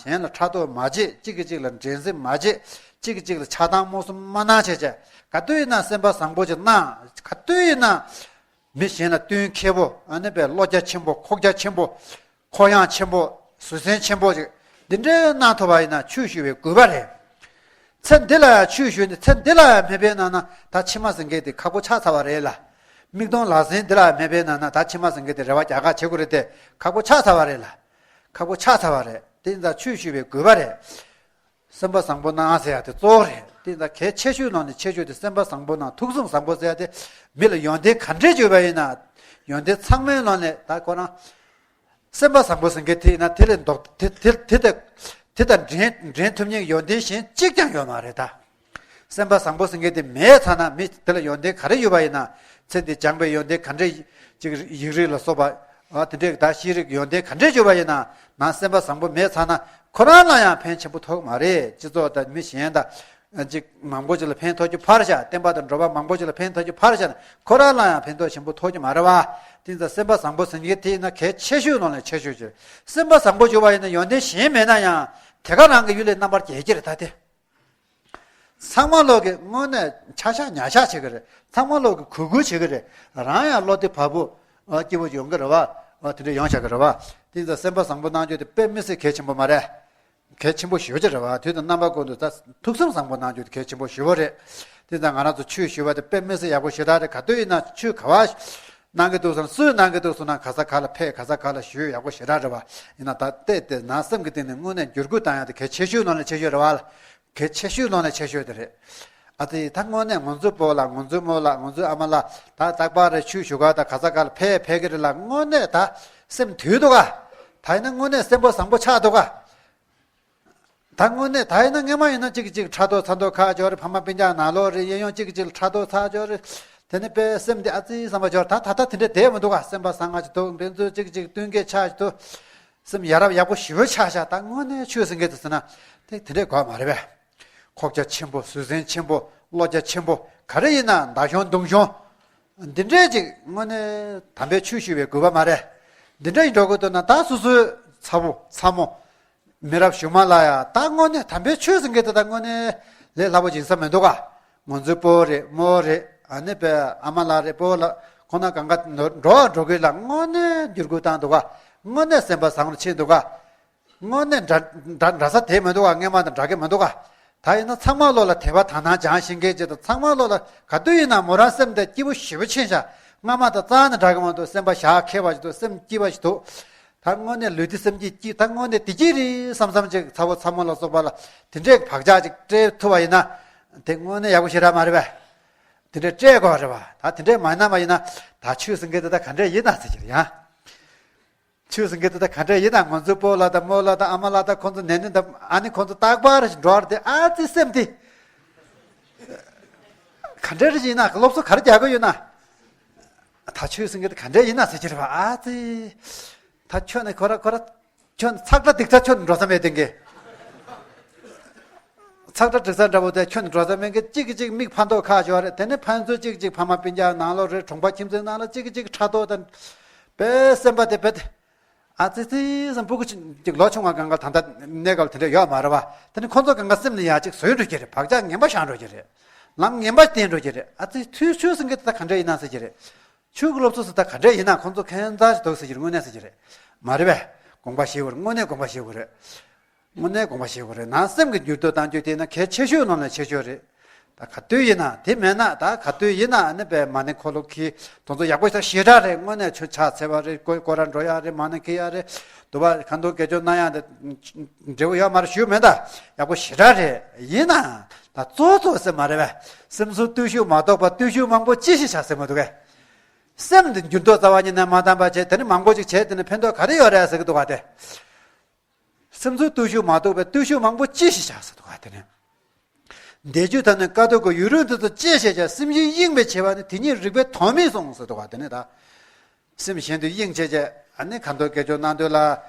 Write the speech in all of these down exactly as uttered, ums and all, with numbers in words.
གཞན་ལ་ཕྲག་དོག་མ་བྱེད། གཅིག་གིས་གཅིག་ལ་འགྲན་སེམས་མ་བྱེད། གཅིག་གིས་གཅིག་ལ་ཆགས་སྡང་རྨོངས་གསུམ་མ་གནང་བྱས་བྱས། ག་དུས་ཡིན་ན་སེམས་པ་བཟང་པོ་ཅིག་གནང་། ག་དུས་ཡིན་ན་མི་གཞན་ལ་བསྟུན་མཁས་པོ། ཨ་ནི་པའི་བློ་རྒྱ་ཆེན་པོ། ཁོག་རྒྱ་ཆེན་པོ། ཁོག་ཡངས་ཆེན་པོ། བཟོད་བསྲན་ཆེན་པོ་ཅིག་འདི་འདྲའི་གནང་ཐུབ་པ་ཡིན་ན་ཆོས་ཞུ་བའི་དགོས་པ་རེད། ཚེ་འདི་ལ་ཡང་ཆོས་ཞུས་ནས་ཚེ་འདི་ལ་ཡང་མེད་པའི་ནང་ན་ད་ཕྱི་མ་ཟེར་མཁན་དེ་ཁག་པོ་ཆགས་ཚར་བ་རེད་ལ། མིག་མཐོང་ལག་ཟིན་འདི་ལ་ཡང་མེད་པའི་ནང་ན་ད་ཕྱི་མ་ཟེར་མཁན་དེ་རེ་བ་རྒྱག་ག་བྱེད་དགོས་རེད་དེ། ཁག་པོ་ཆགས་ཚར་བ་རེད་ལ། ཁག་པོ་ཆགས་ཚར་བ་རེད། དེ་ཡིན་ཙང་ཆོས་ཞུ་བའི་དགོས་པ་རེད། སེམས་པ་བཟང་པོ་གནང་ཟེར་ཡ་དེ་གཙོ་བོ་རེད། དེ་ཡིན་ཙང་གལ་ཆེ་ཤོས་ནང་ནས་ཆེ་ཤོས་དེ་སེམས་པ་བཟང་པོ་གནང་། ཐུགས་བསམ་བཟང་པོ་ཟེར་ཡ་དེ་མི་ལ་ཡོན་ཏན་ག་འདྲས་བྱུང་བ་ཡིན་ན། ཡོན་ཏན་ཚང་མའི་ནང་ནས་ད་ཁོ་རང་སེམས་པ་བཟང་པོ་ཟེར་མཁན་དེ་ཡིན་ན་དེ་ལས་ལྡོག་དེ་དེ་དེ་དང་དེ་དང་འགྲན་འགྲན་ཐུབ་མཁན་ཡོན་ཏན་གཞན་གཅིག་ཀྱང་ཡོད་མ་རེད་ད། སེམས་པ་བཟང་པོ་ཟེར་མཁན་དེ་མེད་ཚར་ན་མི་དེ་ལ་ཡོན་ཏན་ག་རེ་ཡོད་པ་ཡིན་ན། ཚེ་འདི་སྦྱངས་པའི་ཡོན་ཏན་ག་འདྲས་ཅིག་ཡིག་རིགས་ལ་སོགས་པ། ཨ་དེ་འདྲས་ད་ཤེས་རིག་ཡོན་ཏན་ག་འདྲས་ཡོད་པ་ཡིན་ན། ན་སེམས་པ་བཟང་པོ་མེད་ཚར་ན་ཁོ་རང་ལ་ཡང་ཕན་ཆེན་པོ་ཐོགས་མ་རེད། སྤྱི་ཚོགས་དང་མི་གཞན་དང་ཅིག་མང་པོ་ཅིག་ལ་ཕན་ཐོགས་རྒྱུ་ཕར་བཞག་བསྟན་པ་དང་འགྲོ་བ་མང་པོ་ཅིག་ལ་ཕན་ཐོགས་རྒྱུ་ཕར་བཞག་ན་ཁོ་རང་ལ་ཡང་ཕན་ཐོགས་ཆེན་པོ་ཐོགས་རྒྱུ་མ་རེད་བ། དེ་ཚོ་སེམས་པ་བཟང་པོ་ཟེར་མཁན་དེ་ཡིན་ན་གལ་ཆེ་ཤོས་ནང་ནས་ཆེ་ཤོས་ཅིག་སེམས་པ་བཟང་པོ་བྱུང་བ་ཡིན་ན་ཡོན་ཏན་གཞན་མེད་ན་ཡང་དེ་ག་རང་གི་ཡུལ་ལས་རྣམ་པར་རྒྱལ་གྱི་རེད་ད་དེ། ཚང་མ་ལོག་གི་དངོས་གནས་ཆ་ཤག་ཉ་ཤག་བྱེད་ཀྱི་རེད། ཚང་མ་ལོག་གི་གུས་བཀུར་བྱེད་ཀྱི་རེད། རང་ཡང་བློ་བདེ་བག་ཕེབས་སྐྱིད་པོ་ཡོང་གི་རེད་བ། དེ་འདྲ་ཡོང་བྱ་གི་རེད་བ། དེ་ཚོ་སེམས་པ་བཟང་པོ་གནང་རྒྱུ་དེ་དཔེ་མི་སྲིད་གལ་ཆེན་པོ་མ་རེད། གལ་ཆེན་པོ་ཞེ་པོ་ཅིག་རེད་བ། དུས་དང་རྣམ་པ་ཀུན་ཏུ་ད་ཐུགས་བསམ་བཟང་པོ་གནང་རྒྱུ་དེ་གལ་ཆེན་པོ་ཞེ་པོ་རེད། དེ་ཙང་ང་རང་ཚོ་ཆོས་ཞུ་བ་དེ་དཔེ་མི་སྲིད་ཡག་པོ་ཞེ་དྲག་རེད། ག་དུས་ཡིན་ན་ཆོས་ག་བ་གནང་གི་འདུག་ཟེར་ན། སུས་གནང་གི་འདུག་ཟེར་ན། ག་ས་ག་ལ་ཕེབས། ག་ས་ག་ལ་ཞུས། ཡག་པོ་ཞེ་དྲག་རེད་བ། ཡིན་ན་ད་ལྟའི་དེ་ནང་སེམས་ཀྱི་སྟེང་ནས་དངོས་གནས་འགྱུར་ཁུག་བཏང་ཡ་དེ་གལ་ཆེ་ཤོས་ནང་ནས་ཆེ་ཤོས་རེད་བ། གལ་ཆེ་ཤོས་ནང་ནས་ཆེ་ཤོས་དེ་རེད། ཨ་ཙི་ད་དངོས་གནས་ང་ཚོའི་སྤོ་ལགས། ང་ཚོའི་རྨོ་ལགས། ང་ཚོའི་ཨ་མ་ལགས། ད་རྟག་པར་རེ་ཆོས་ཞུ་ག་ད་ག་ས་ག་ལ་ཕེབས་ཕེབས་ཀྱི་རེད་ལ། དངོས་གནས་ད་སེམས་དུལ་འདུག་ག་ད་ཡིན་ན་དངོས་གནས་སེམས་པ་བཟང་པོ་ཆགས་འདུག་ག་ད་དངོས་གནས་ད་ཡིན་ན་སྔན་མ་ཡིན་ན་གཅིག་གིས་གཅིག་ཕྲག་དོག་ཚ་དོག་ཁ་སྦྱོར་རེད། ཕ་མ་སྤུན་ཀྱག་ནང་ལོགས་རེད། གཡས་གཡོན་གཅིག་གིས་གཅིག་ལ་ཕྲག་དོག་ཚ་སྦྱོར་རེད། དེ་ནས་དཔེ་སེམས་འདི་ཨ་ཙི་བསམ་པ་སྦྱོར། ད་ད་ལྟ་དེ་འདྲ་བསྡད་མི་འདུག་ག་སེམས་པ་བཟང་ང་ཅིག་འདུག་དེ་ཚོ་གཅིག་གིས་གཅིག་བསྟུན་མཁས་ཆགས་ཅིག་འདུག་སེམས་ཡ་རབས་ཡག་པོ་ཞེ་པོ་ཆགས་ཤག་ད་དངོས་གནས་ཆོས་ཟེར་མཁན་དེ་ཟེར་ན་དེ་དེ་འདྲས་དགོས་མ་རེད་པས། ཁོག་རྒྱ་ཆེན་པོ། བཟོད་བསྲན་ཆེན་པོ། བློ་རྒྱ་ཆེན་པོ། ག་རེ་ཡིན་ན་མདའ་གཞུང་མདུང་གཞུང་འདི་འདྲས་ཅིག་དངོས་གནས་དམ་པའི་ཆོས་ཞུ་བའི་དགོས་པ་མ་རེད། འདི་འདྲ་ཡིན་འགྲོ་དགོས་འདུག་ན་ད་སོ་སོའི་ཚ་བོ་ཚ་མོ། མི་རབས་གཞུག་མ་ལ་ཡང་ད་དངོས་གནས་དམ་པའི་ཆོས་ཟེར་མཁན་དེ་ད་དངོས་གནས་ལས་སླ་པོ་ཡིན་ས་མི་འདུག་ག་ང་ཚོའི་སྤོ་བོ་རེད། རྨོ་བོ་རེད། ཨ་ནི་པའི་ཨ་མ་ལགས་རེད། སྤོ་བོ་ལགས་ཁོང་རྣམ་གང་ག་འགྲོ་བ་འགྲོ་གི་ལ་དངོས་གནས་འགྱུར་ཁུག་བཏང་འདུག་ག་དངོས་གནས་སེམས་པ་བཟང་རུ་ཕྱིན་འདུག་ག་དངོས་གནས་འདྲ་འདྲ་འདྲ་ས་དེ་མི་འདུག་ག་སྔན་མ་དང་འདྲ་གི་མི་འདུག་ག་ད་ཡིན་ན་ཚང་མ་ལོག་ལ་དད་པ་དག་སྣང་སྦྱང་ཤེས་མཁན་ཅིག་དང་། ཚང་མ་ལོག་ལ་ག་དུས་ཡིན་ན་མོ་རང་སེམས་དེ་སྐྱིད་པོ་ཞེ་པོ་ཕྱིན་ཤག་སྔ་མ་དང་རྩ་ནས་འདྲ་གི་མི་འདུག་སེམས་པ་ཞག་ཁེ་བ་ཞིག་འདུག་སེམས་སྐྱིད་པ་ཞིག་འདུག་ད་དངོས་གནས་ལུས་འདི་སེམས་ཀྱི་སྐྱིད། ད་དངོས་གནས་བདེ་སྐྱིད་རེད་བསམ་བསམ་ཅིག་ཚ་བོ་ཚ་མོ་ལ་སོགས་པ་ལ་དེ་འདྲའི་བག་ཆགས་ཅིག་སྤྲད་ཐུབ་པ་ཡིན་ན། དེ་དངོས་གནས་ཡག་པོ་ཞེ་དྲག་མ་རེད་པས། དེ་འདྲའི་སྤྲད་དགོས་རེད་པ། ད་དེ་འདྲའི་མ་ཡིན་ན་མ་ཡིན་ན་ད་ཆོས་ཟེར་མཁན་དེ་ད་ག་འདྲས་ཡིན་ན་ཟེར་གྱི་རེད་ཡ། ཆོས་ཟེར་མཁན་དེ་ད་ག་འདྲས་ཡིན་ན། ང་ཚོའི་སྤོ་ལགས་དང་རྨོ་ལགས་དང་ཨ་མ་ལགས་དང་ཁོང་ཚོ་ནན་ནན་དང་ཨ་ནི་ཁོང་ཚོ་རྟག་པར་འགྲོ་བར་དེ་ཨ་ཙི་སེམས་དེ་ག་འདྲས་རེ་ཡིན་ན། སློབ་གསོ་ག་རེ་རྒྱག་གི་ཡོད་ན། ད་ཆོས་ཟེར་མཁན་དེ་ག་འདྲས་ཡིན་ན་ཟེར་གྱི་རེད་པ། ཨ་ཙི། ད་ཁྱོད་ནི་ཁོ་ར་ཁོ་ར། ཁྱོད་ནི་ཚག་སྒྲ་སྡིག་ཚ་ཁྱོད་ནི་འགྲོ་ས་མེད་དེ་གི། ཚག་སྒྲ་སྒྲིག་ས་འདྲ་པོ་དེ་ཁྱོད་ནི་འགྲོ་ས་མེད་གི། གཅིག་གིས་གཅིག་མིག་ཕར་འདོགས་ཁ་ཤོར་རེད། དེ་ནི་ཕན་ཚུན་གཅིག་གིས་གཅིག་ཕ་མ་སྤུན་ཀྱག་ནང་ལོགས་རེད། གྲོང་པ་ཁྱིམ་མཚེས་ནང་ལ་གཅིག་གིས་གཅིག་ཕྲག་དོག་དང་། དཔེ་སེམས་པ་དེ་དཔེ་དེ། ཨ་ཙི་ཙི་བསམ། སྤུ་གུ་ཅིག་ལོ་ཆུང་བ་སྒང་ག་ད་ལྟ་གནས་སྐབས་དེ་འདྲ་ཡོད་མ་རེད་པ། དེ་ནི་ཁོང་ཚོ་སྒང་ག་སེམས་ནི་ཡ་གཅིག་བཟོས་འགྲོ་གི་རེད། བག་ཆགས་ངན་པ་བཞག་འགྲོ་གི་རེད། ལམ་ངན་པ་བསྟན་འགྲོ་གི་རེད། ཨ་ཙི་ཐུགས་ཆོས་ཟེར་མཁན་དེ་ད་ག་འདྲ་ཡིན་ན་ཟེར་གྱི་རེད། ཆོས་ཀྱི་སློབ་གསོ་ཟེར་ད་ག་འདྲས་ཡིན་ན། ཁོང་ཚོ་ཁྱད་མཚར་ཞིག་འདུག་ཟེར་གྱི་རེད། དངོས་གནས་ཟེར་གྱི་རེད། མ་རེད་པས། དགོངས་པ་བཞེས་དགོས་རེད། དངོས་གནས་དགོངས་པ་བཞེས་དགོས་རེད། དངོས་གནས་དགོངས་པ་བཞེས་དགོས་རེད། ནང་སེམས་ཀྱི་འགྱུར་ལྡོག་གཏང་རྒྱུ་དེ་ནི་གལ་ཆེ་ཤོས་ནང་ནས་ཆེ་ཤོས་རེད། ད་ག་དུས་ཡིན་ན་དེ་མེད་ན། ད་ག་དུས་ཡིན་ན་ཨ་ནི་པའི་མ་ཎི་འཁོར་ལོ་གི་དོན་ཚོ་ཡག་པོ་ཞེ་དྲག་རེད། དངོས་གནས་ཆོས་ཕྱག་འཚལ་བ་རེད། སྐོར་སྐོར་ར་འགྲོ་ཡག་རེད། མ་ཎི་འཁྱེར་ཡག་རེད། འདུག་པ། ཁ་འདོན་དགེ་སྦྱོར་གནང་ཡག་དེ་འབྲས་བུ་ཡོད་མ་རེད་ཞུ་མེད་ད། ཡག་པོ་ཞེ་དྲག་རེད། ཡིན་ན་ད་གཙོ་གཙོ་སེམས་མ་རེད་པས། སེམས་ཚོར་བརྟུལ་ཞུགས་མ་གཏོགས་པ་བརྟུལ་ཞུགས་མང་པོ་ཅི་ཞིག་བྱ་ཟེར་མ་འདུག་གས། སེམས་འདི་འགྱུར་ལྡོག་རྩ་བ་ཉིད་ནས་མ་བཏང་བ་བྱས། དེ་ནི་མང་པོ་ཅིག་བྱས། དེ་ནི་ཕན་ཐོགས་ག་རེ་ཡོད་རེད་ཟེར་གི་འདུག་ག་དེ། སེམས་ཚོར་བརྟུལ་ཞུགས་མ་གཏོགས་པའི་བརྟུལ་ཞུགས་མང་པོ་ཅི་ཞིག་བྱ་ཟེར་འདུག་ག་དེ་ནི། འདས་རྒྱུད་ཐ་ན་དཀའ་ཐུབ་ཀྱི་ཡུན་རིང་དུ་སྤྱད་བྱས་ཀྱང་། སེམས་ཤིང་གཡེངས་པའི་བྱ་བ་ནི། དེ་ཉིད་རིགས་པས་དོན་མེད་གསུངས་ཟེར་འདུག་ག་དེ་ནི་ད། སེམས་གཞན་དུ་གཡེང་བྱས་བྱས། ཨ་ནི་ཁ་འདོན་དགེ་སྦྱོར་གནང་དུས་ལ།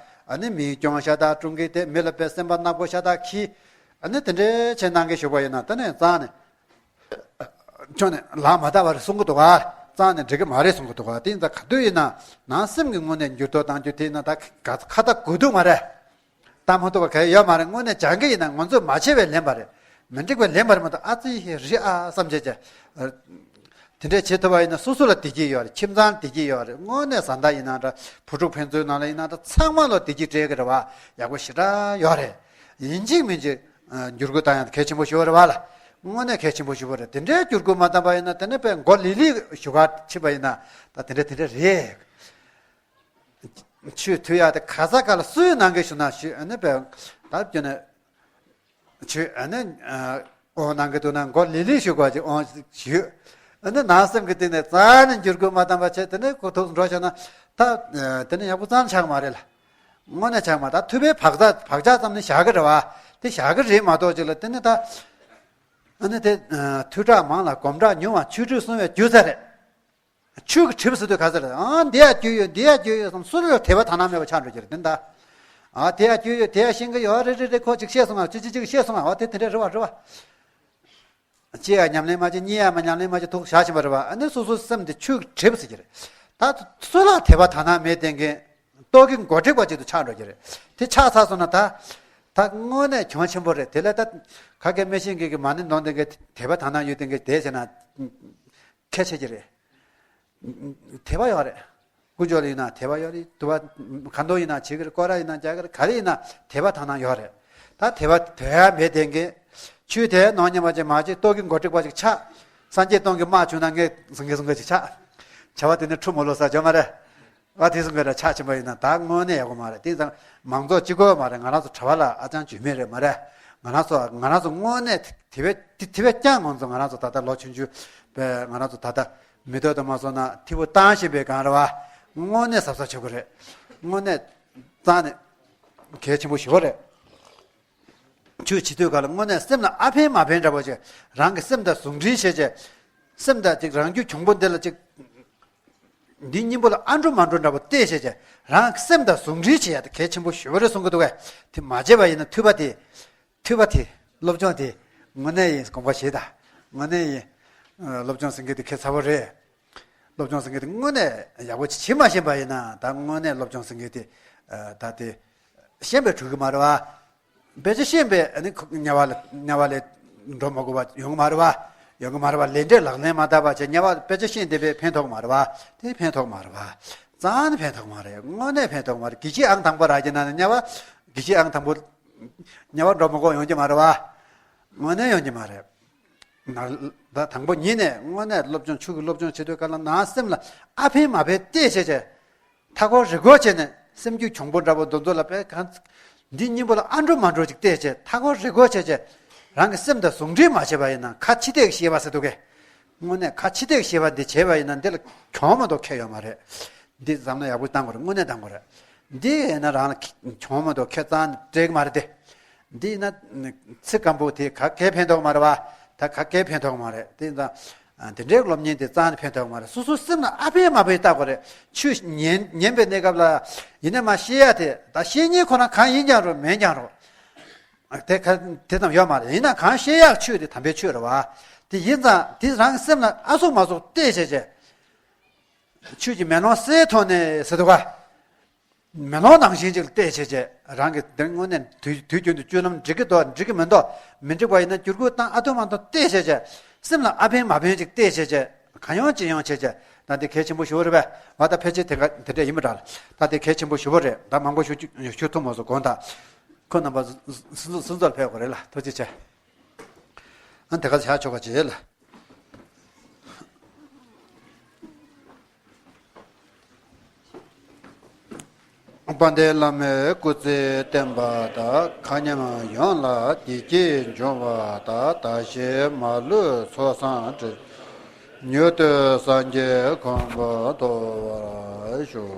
ཨ་ནི་མིའི་སྐྱོན་ཤ་སྟག་བསྐྲུན་གྱི་དེ། མི་ལ་དཔེ་སེམས་པ་ནག་པོ་ཤ་སྟག་གིས། ཨ་ནི་དེ་འདྲའི་ཆེད་གནང་གི་བཞུགས་པ་ཡིན་ན། དེ་ནས་རྩ་ནས། ཁྱོད་ནས་ལག་མ་བརྡབ་པ་རེད་གསུང་གི་འདུག་ག་རྩ་ནས་འགྲིག་གི་མ་རེད་གསུང་གི་འདུག་ག་དེ་ཡིན་ཙང་ག་དུས་ཡིན་ན་ནང་སེམས་ཀྱི་ངོས་ནས་འགྱུར་ལྡོག་གཏང་རྒྱུ་དེ་ཡིན་ན་ད་ག་ཁ་ཐག་དགོས་འདུག་མ་རེད། ལྟ་མ་ཐུབ་པ་ག་ཡོད་མ་རེད། དངོས་གནས་སྦྱང་གི་ཡིན་ན་ང་ཚོས་མ་བྱས་པས་ལན་པ་རེད། མི་འགྲིག་པའི་ལན་པར་མ་གཏོགས། ཨ་ཙི་ཧི་རི་ཨ་བསམ་བྱས་བྱས། དེ་འདྲས་བྱེད་ཐུབ་པ་ཡིན་ན་སོ་སོ་ལ་བདེ་སྐྱིད་ཡོད་རེད། ཁྱིམ་ཚང་ལ་བདེ་སྐྱིད་ཡོད་རེད། དངོས་གནས་བཟའ་ཟླ་ཡིན་ན་འདྲ། བུ་ཕྲུག་ཕན་ཚུན་ནང་ལ་ཡིན་ན་འདྲ། ཚང་མ་ལ་བདེ་སྐྱིད་སྤྲད་ཀྱི་རེད་བ། ཡག་པོ་ཞེ་དྲག་ཡོད་རེད། ཡིན་གཅིག་མིན་གཅིག་ཨ་བསྒྱུར་བཀོད་བཏང་ཡག་གལ་ཆེན་པོ་ཞིག་རེད་བ་ལ། དངོས་གནས་གལ་ཆེན་པོ་ཞིག་རེད། དེ་འདྲའི་བསྒྱུར་བཀོད་མ་བཏང་པ་ཡིན་ན། དེ་ནས་དཔེ་མགོ་ལི་ལི་ཞུ་ག་ཕྱིན་པ་ཡིན་ན། ད་དེ་འདྲ་དེ་འདྲ་རེད། ཆུ་འཐུ་ཡག་དེ་ག་ས་ག་ལ་སུའི་ནང་གི་ཞུ་ན་ཞུ། ཨ་ནི་དཔེ་ད་བརྒྱུད་ནས། ཆུ་ཨ་ནི་ཨ་ཨོ་ནང་གི་འདུག་ན་མགོ་ལི་ལི་ཞུ་དགོས་ཀྱི་ཨོ་ཞུ། ཨ་ནི་ནང་སེམས་ཀྱི་སྟེང་ནས་རྩ་ནས་འགྱུར་དགོས་མ་བཏང་པ་བྱས། དེ་ནས་ཁོ་ཐུགས་འགྲོ་བྱས་ན་ད་དེ་ནས་ཡག་པོ་རྩ་ནས་ཆགས་མ་རེད་ལ། དངོས་གནས་ཆགས་མ། ད་ཐུབ་པའི་བག་ཆགས་བག་ཆགས་ཙམ་ནི་བཞག་གི་རེད་བ། དེ་བཞག་གི་རེད་མ་གཏོགས་ཅིག་ལ་དེ་ནི་ད་ཨ་ནི་དེ་ཐོས་གྲགས་མང་ལ་སྒོམ་གྲགས་ཉུང་བ་ཆོས་སྒྲུབ་སྲུང་བའི་རྒྱུ་རྩ་རེད། ཆོས་ཀྱི་གྲིབ་ཟེར་དུས་ག་ཚོད་རེད། ཨ་འདི་ཡང་རྒྱུ་ཡོད། འདི་ཡང་རྒྱུ་ཡོད་བསམ་སུ་ལ་དད་པ་དག་སྣང་མེད་པ་ཆགས་འགྲོ་གི་རེད་དེ་ད། ཨ་དེ་ཡང་རྒྱུ་ཡོད། དེ་ཡང་ཤེས་ཀྱི་ཡོད་རེད། རེད་རེད། ཁོ་ཅིག་བཤད་སོང་ང་། ཅི་ཅི་ཅིག་བཤད་སོང་ང་། འོ་དེ་དེ་འདྲ་རེད་བ། རེད་བ། ཅི་ཡང་ཉམས་ལེན་མ་བྱེད། གཉིད་ཡང་མ་ཉམས་ལེན་མ་བྱེད། ཐུགས་བཞག་བཞིན་པ་རེད་བ། ཨ་ནི་སོ་སོའི་སེམས་དེ་ཆོས་ཀྱི་གྲིབ་ཟེར་གྱི་རེད། ད་སུ་ལ་དད་པ་དག་སྣང་མེད་བསྡད་མཁན་ལྟོགས་ཀྱི་མགོ་མཁྲེགས་པ་ཅིག་ཏུ་ཆགས་འགྲོ་གི་རེད། དེ་ཆགས་ཚར་སོང་ན་ད་ད་དངོས་གནས་གྱོང་ཆེན་པོ་རེད། དེ་ལས་ད་ག་གེ་མི་ཤེས་མཁན་གྱི་མ་ཎི་འདོན་བསྡད་མཁན་དད་པ་དག་སྣང་ཡོད་བསྡད་མཁན་དེ་བྱས་ན་ཁྱད་ཆེ་གི་རེད། དད་པ་ཡོད་རེད། ཀུན་སྤྱོད་ལ་ཡིན་ན་དད་པ་ཡོད་རེད། དུ་བ་ཁ་འདོན་ཡིན་ན་བྱེད་ཀྱི་རེད། སྐོར་ར་ཡིན་ན་རྒྱག་གི་རེད། ག་རེ་ཡིན་ན་དད་པ་དག་སྣང་ཡོད་རེད། ད་དད་པ་དོན་ཡ་མེད་བསྡད་མཁན། ཆོས་དད་ནོར་ཉམས་པ་ཅིག་མ་བྱེད། ལྟོགས་ཀྱི་མགོ་མཁྲེགས་པ་ཅིག་ཆགས། སངས་རྒྱས་སྟོང་གི་དམག་བྱུང་ན་ངས་ཟིང་གེ་ཟིང་གེ་ཅིག་ཆགས། བྱ་བ་དེ་ནི་ཁྲོ་མོ་ལོ་ས་ཇོ་མ་རེད། ཨ་དེ་ཟིང་གེ་ར་ཆགས་ཕྱིན་པ་ཡིན་ན་ད་དངོས་གནས་ཡག་པོ་མ་རེད། དེ་ཙང་མང་ཚོགས་གཅིག་པོ་མ་རེད། ང་རང་ཚོ་གྲྭ་པ་ལ་ཨ་ཅང་འཇུས་མེད་རེད་མ་རེད། ང་རང་ཚོ་ང་རང་ཚོ་དངོས་གནས་དེ་བས་དེ་བས་ཀྱང་ང་ཚོ་ང་རང་ཚོ་ད་ལྟ་ལོ་ཆུང་ཆུང་པས་ང་རང་ཚོ་ད་ལྟ་མི་ཐོག་ཏུ་མ་སོང་ན་ཐིབས་པོ་བཏང་བཞིན་པའི་སྒང་རེད་བ། དངོས་གནས་གཟབ་གཟབ་བྱེད་དགོས་རེད། དངོས་གནས་རྩ་ནས་གལ་ཆེན་པོ་ཞིག་རེད། ཆོས་བྱེད་དུས་ག་ལ་དངོས་གནས་སེམས་ལ་ཨ་ཕན་མ་ཕན་འདྲ་པོ་ཅིག་རང་གི་སེམས་དང་ཟུང་འབྲེལ་བྱས་བྱས། སེམས་དང་ཅིག་རང་རྒྱུད་གྱོང་པོ་འདི་ལ་ཅིག་འདི་གཉིས་པོ་ལ་ཨ་འགྲོ་མ་འགྲོ་འདྲ་པོ་བལྟས་བྱས་བྱས། རང་གི་སེམས་དང་ཟུང་འབྲེལ་བྱེད་ཡ་དེ་གལ་ཆེན་པོ་ཞེ་པོ་རེད་གསུང་གི་འདུག་གས། དེ་མ་བྱས་པ་ཡིན་ན་ཐོས་པ་དེ། ཐོས་པ་དེ་སློབ་སྦྱོང་དེ་དངོས་གནས་ཡིན་དགོངས་པ་བཞེས་དང་། དངོས་གནས་ཡིན། ཨ་སློབ་སྦྱོང་ཟེར་མཁན་དེ་ཁྱད་མཚར་པོ་རེད། སློབ་སྦྱོང་ཟེར་མཁན་དེ་དངོས་གནས་ཡག་པོ་ཅིག་བྱེད་མ་ཤེས་པ་ཡིན་ན་ད་དངོས་གནས་སློབ་སྦྱོང་ཟེར་མཁན་དེ་ཨ་ད་དེ་ཤེས་པས་གྲུབ་ཀྱི་མ་རེད་བ། དཔེ་ཆ་ཤེས་པས་ཨ་ནི་ཁོ་དམྱལ་བ་ལ་དམྱལ་བ་ལས་འགྲོ་མ་དགོས་པ་ཡོང་གི་མ་རེད་བ། ཡོང་གི་མ་རེད་བ། ལས་འབྲས་ལག་ལེན་མ་བསྟར་བ་བྱས་དམྱལ་བ། དཔེ་ཆ་ཤེས་བསྡད་པས་ཕན་ཐོགས་མ་རེད་བ། དེ་ཕན་ཐོགས་མ་རེད་བ། རྩ་ནས་ཕན་ཐོགས་མ་རེད། དངོས་གནས་ཕན་ཐོགས་མ་རེད། དགེ་བཤེས་ཨང་དང་པོ་རག་གི་ན་ནི་དམྱལ་བ། དགེ་བཤེས་ཨང་དང་པོ། དམྱལ་བ་འགྲོ་མ་དགོས་ཡོང་གི་མ་རེད་བ། དངོས་གནས་ཡོང་གི་མ་རེད། ན་ད་དང་པོ་ཉིད་ནས་དངོས་གནས་སློབ་སྦྱོང་ཆོས་ཀྱི་སློབ་སྦྱོང་བྱེད་དུས་ག་ལ་ནང་སེམས་ལ་ཨ་ཕན་མ་ཕན་བལྟས་བྱས་བྱས། མཐའ་འཁོར་རི་སྐོར་བྱས་ནས་སེམས་རྒྱུད་གྱོང་པོ་འདྲ་པོ་འདི་ཚོ་ལ་དཔེ་གང་འདི་གཉིས་པོ་ལ་ཨ་འགྲོ་མ་འགྲོ་ཅིག་བལྟས་བྱས། མཐའ་འཁོར་རི་སྐོར་བྱས་བྱས། རང་གི་སེམས་དང་ཟུང་འབྲེལ་མ་བྱས་པ་ཡིན་ན། ཁ་ཕྱི་བལྟས་ཤེས་པ་ཟེར་འདུག་གས། དངོས་གནས་ཁ་ཕྱི་བལྟས་ཤེས་པ་འདི་བྱས་པ་ཡིན་ན་འདི་ལ་གྱོང་མ་གཏོགས་ཁེ་ཡོད་མ་རེད། འདི་བསམ་བློ་ཡག་པོ་བཏང་དགོས་རེད། དངོས་གནས་བཏང་དགོས་རེད། འདི་ཡིན་ན་རང་ལ་གྱོང་མ་གཏོགས་ཁེ་རྩ་ནས་སྤྲད་ཀྱི་མ་རེད་དེ། འདི་ཡིན་ན་ཚིག་སྐམ་པོ་དེ་ག་གེ་ཕན་ཐོགས་མ་རེད་བ། ད་ག་གེ་ཕན་ཐོགས་མ་རེད། དེ་ཡིན་ཙང་དེ་འདྲའི་སློབ་གཉེར་དེ་རྩ་ནས་ཕན་ཐོགས་མ་རེད། སོ་སོའི་སེམས་ལ་ཨ་ཕན་མ་ཕན་བལྟ་དགོས་རེད། ཆོས་ཉན་ཉན་པའི་གནས་སྐབས་ལ་ཡིན་ན་མ་ཤེས་ཡ་དེ་ད་ཤེས་མཁན་ཁོ་ན་གང་ཡིན་ཀྱང་རུང་མིན་ཀྱང་རུང་། དེ་ག་དེ་ཙམ་ཡོད་མ་རེད། ཡིན་ན་གང་ཤེས་ཡག་ཆོས་དེ་དམ་པའི་ཆོས་རེད་བ། དེ་ཡིན་ཙང་དེ་རང་གི་སེམས་ལ་ཨ་ཟུག་མ་ཟུག་བལྟས་བྱས་བྱས། ཆོས་ཀྱི་མེ་ལོང་གསལ་ཐོག་ནས་ཟེར་འདུག་ག་མེ་ལོང་ནང་བཞིན་ཅིག་ལ་བལྟས་བྱས་བྱས། རང་གི་དེ་དངོས་གནས་དུས་དུས་རྒྱུན་དུ་སྤྱོད་ལམ་འགྲིག་གི་འདུག་འགྲིག་གི་མི་འདུག་མི་འགྲིག་པ་ཡིན་ན་བསྒྱུར་བཀོད་བཏང་། ཨ་ཐུ་མ་ཐུ་བལྟས་བྱས་བྱས། སེམས་ལ་ཨ་ཕན་མ་ཕན་ཅིག་བལྟས་བྱས་བྱས། གང་ཡོང་ཅི་ཡོང་བྱས་བྱས། ད་འདི་གལ་ཆེན་པོ་ཞེ་པོ་རེད་པས། ང་ད་ཕལ་ཆེར་དེ་ག་དེ་འདྲ་ཡིན་པ་འདྲ། ད་དེ་གལ་ཆེན་པོ་ཞེ་པོ་རེད། ད་མང་པོ་ཞུ་ཞུ་ཐུབ་མ་སོང་། དགོངས་དག་ཁོ་རྣམ་པ་སུ་སུ་སུ་ཚོར་ཕེབས་དགོས་རེད་ལ། ཐུགས་རྗེ་ཆེ། ཨ་དེ་ག་བཞག་ཆོག་ག་བྱེད་ལ། དཔལ་ལྡན་བླ་མའི་སྐུ་ཚེ་བརྟན་པ་དང་། མཁའ་མཉམ་ཡོངས་ལ་བདེ་སྐྱིད་འབྱུང་བ་དང་། བདག་གཞན་མ་ལུས་ཚོགས་བསགས་འགྲིབ། མྱུར་དུ་སངས་རྒྱས་གོ་འཕང་ཐོབ་པར་ཤོག།